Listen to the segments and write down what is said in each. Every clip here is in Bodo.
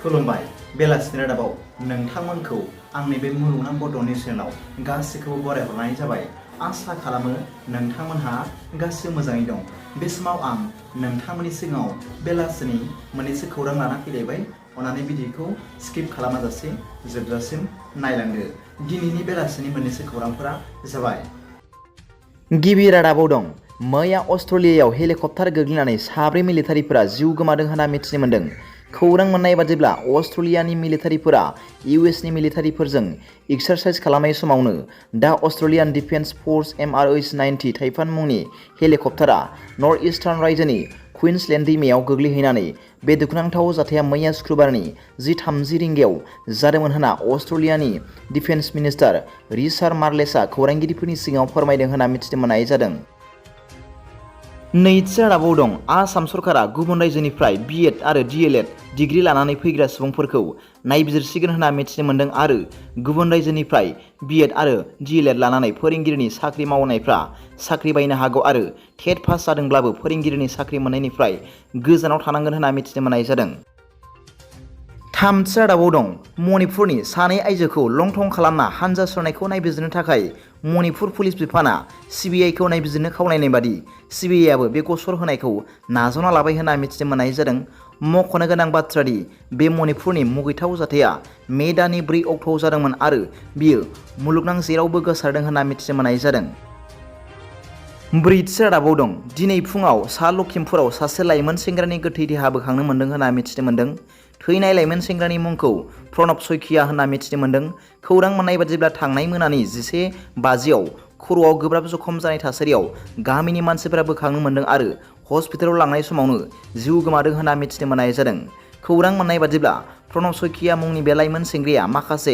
खुलुमबाय बेलासिनि रादाबाव नोंथांमोनखौ आंनि बे मुलुगनां बड' निउस चेनेलाव गासैखौबो बरायहरनाय जाबाय। आसा खालामो नोंथांमोनहा गासैबो मोजाङै दं। बे समाव आं नोंथांमोननि सिगाङाव बेलासिनि मोननैसो खौरां लाना फैलायबाय। अन्नानै भिडिअखौ स्किप खालामाजासे जोबजासिम नायलांदो। दिनैनि बेलासिनि मोननैसो खौरांफोरा जाबाय। गिबि रादाबाव दं। मैया अस्ट्रेलियायाव हेलिकप्टार गोग्लैनानै 4 मिलिटारिफोरा जिउ गोमादों होनना मिथिनो मोन्दों। खौरां मोननाय बादिब्ला अस्ट्रेलियानि मिलिटारिफोरा इउएसनि मिलिटारिफोरजों एक्सारसाइज खालामनाय समावनो दा अस्ट्रेलियान डिफेन्स फर्स MRH-90 टाइफान मुंनि हेलिकप्टारा नर्थ इस्टार्न रायजोनि कुइन्सलेन्ड दैमायाव गोग्लैहैनानै बे दुखुनांथाव जाथाया मैया सुक्रुबारनि 10:30 रिंगायाव जादोंमोन होनना अस्ट्रेलियानि डिफेन्स मिनिस्टार रिचार्ड मार्लेसआ खौरांगिरिफोरनि सिगाङाव फोरमायदों होनना मिथिनो मोननाय जादों। नैथि रादाबाव दं। आसाम सरकारा गुबुन रायजोनिफ्राय B.Ed आरो D.Led डिग्री लानानै फैग्रा सुबुंफोरखौ नायबिजिरसिगोन होनना मिथिनो मोन्दों आरो गुबुन रायजोनिफ्राय B.Ed आरो D.Led लानानै फोरोंगिरिनि साख्रि मावनायफ्रा साख्रि बायनो हागौ आरो टेट पास जादोंब्लाबो फोरोंगिरिनि साख्रि मोननायनिफ्राय गोजानाव थानांगोन होनना मिथिनो मोननाय जादों। थामथि रादाबाव दं। मणिपुरनि सानै आइजोखौ लं-थं खालामना हानजा सुरनायखौ नायबिजिरनो थाखाय मणिपुर पुलिस बिफाना CBIखौ नायबिजिरनो खावलायनाय बादि CBIआबो बे गसर होनायखौ नाजावना लाबाय होनना मिथिनो मोननाय जादों। मख'नो गोनां बाथ्रा दि बे मणिपुरनि मुगैथाव जाथाया मे दाननि 4 अक्ट'आव जादोंमोन आरो बियो मुलुगनां जेरावबो गोसारदों होनना मिथिनो मोननाय जादों। ब्रैथि रादाबाव दं। दिनै फुङाव सा लखिमपुराव सासे लाइमोन सेंग्रानि गोथै देहा बोखांनो मोन्दों होनना मिथिनो मोन्दों। थैनाय लाइमोन सेंग्रानि मुंखौ प्रणब सइकिया होनना मिथिनो मोन्दों। खौरां मोननाय बादिब्ला थांनाय मोनानि 11:50आव खर'आव गोब्राब जखम जानाय थासारियाव गामिनि मानसिफोरा बोखांनो मोन्दों आरो हस्पिटालाव लांनाय समावनो जिउ गोमादों होनना मिथिनो मोननाय जादों। खौरां मोननाय बादिब्ला प्रणब सइकिया मुंनि बे लाइमोन सेंग्राया माखासे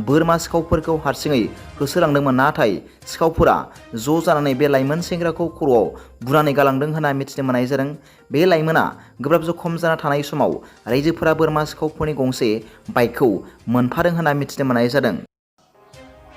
बोरमा सिखावफोरखौ हारसिङै होसोलांदोंमोन, नाथाय सिखावफोरा ज' जानानै बे लाइमोन सेंग्राखौ खर'आव बुनानै गालांदों होनना मिथिनो मोननाय जादों। बे लाइमोना गोब्राब जखम जाना थानाय समाव रायजोफोरा बोरमा सिखावफोरनि गंसे बाइकखौ मोनफादों होनना मिथिनो मोननाय जादों।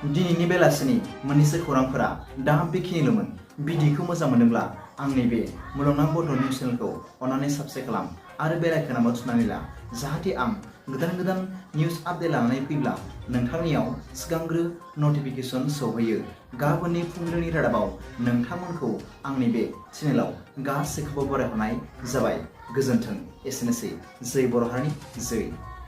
दिनैनि बेलासिनि मोननैसो खौरांफोरा दा बेखिनिल'मोन। भिडिअखौ मोजां मोनदोंब्ला आंनि बे मुलुगनां बड' निउस चेनेलखौ अन्नानै साबस्क्राइब खालाम आरो बेल आइकनआव थुनानै ला, जाहाथे आं गोदान निउस आपडेट लानानै फैब्ला नोंथांनियाव सिगांग्रो नटिफिकेसन सौहैयो। गाबोननि फुंबिलिनि रादाबाव नोंथांमोनखौ आंनि बे चेनेलाव गासैखौबो बरायहरनाय जाबाय। गोजोन्थों। एसेनोसै। जै बर' हारिनि जै।